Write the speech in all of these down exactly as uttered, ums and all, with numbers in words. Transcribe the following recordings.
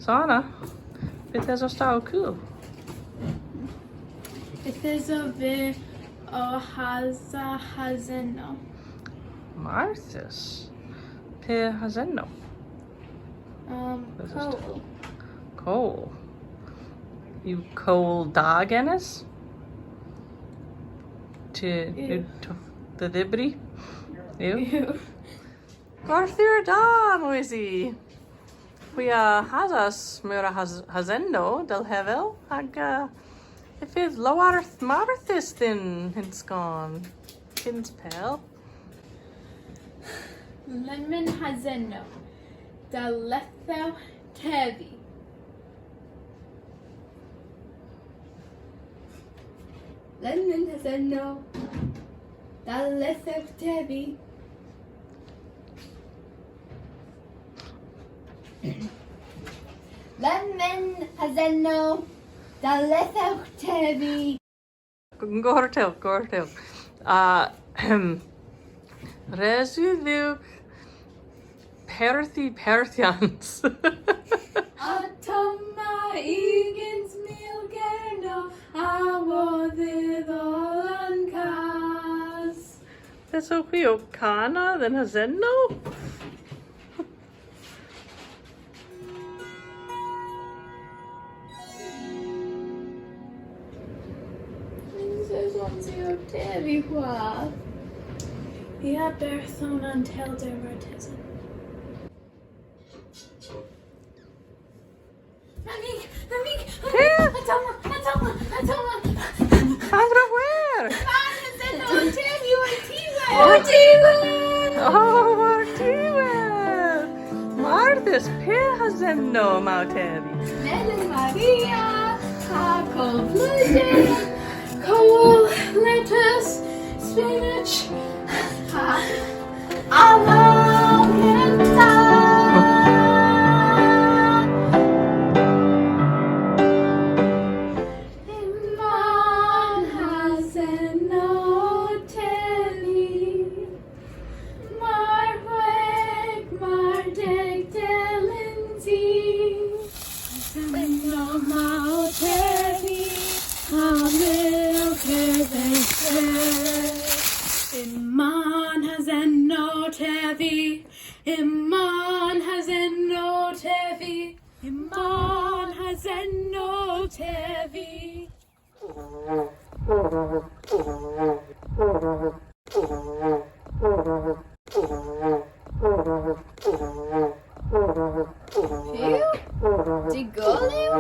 Donna, pyth esos ta ow kul? Yth esov vy ow hasa hasennow. Marthys. Py hasennow? Um, kowl. Kowl. Yw kowl da genes? Ty, yw. Yw to-, dhe dhybri? Yw? Yw. Gorthugher da, Moysie! Hwi a hasas meur a has-, hasennow, dell hevel, hag, uh, y fydh lowarth marthys dhyn yn skon. Kyns pell. Lemmyn hasennow, dell ythowgh tevi. Lemmyn hasennow, dell ythowgh tevi. Lemmyn hasennow, dell ythowgh tevi. Gortewgh, gortewgh. A, res yw dhywgh perthi perthyans. Ottomma ugens mil Gernow a wodhydh oll an kas. Esowgh hwi ow kana dhe'n hasennow? Nyns esons i ow tevi hwath. I a berthyn an teyl der martesen. Mammig! Mammig! Mammig! Ottomma! Ottomma! Ottomma! Pandr'a hwer? Pan hasennow tevi war diwedh! War diwedh! O, war diwedh! Marthys, py hasennow yma'n tevi? Melyn Maria, ha kowl bleujen, kowl, lettuce, spinach, ha Aval kynta. Yma'n hasennow tevi. Mar hweg, mar deg dell yns i. Hasennow ma ow tevi, ha milk yw dhe. Yma'n hasennow tevi, yma'n hasennow tevi, yma'n hasennow tevi. Yw? Dy'gol yw?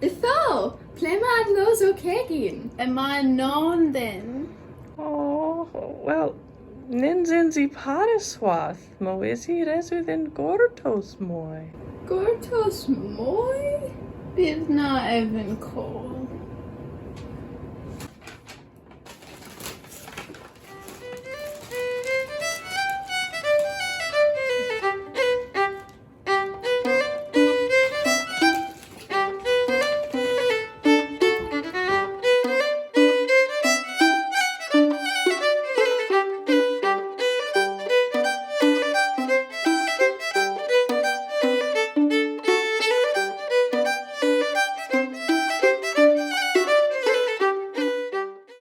Ytho, ple'ma'n losow kegin? Yma nown dhyn. O, wel, nyns yns i parys hwath, Moysie, res yw dhyn gortos moy. Gortos moy? Bydh na evn kowl.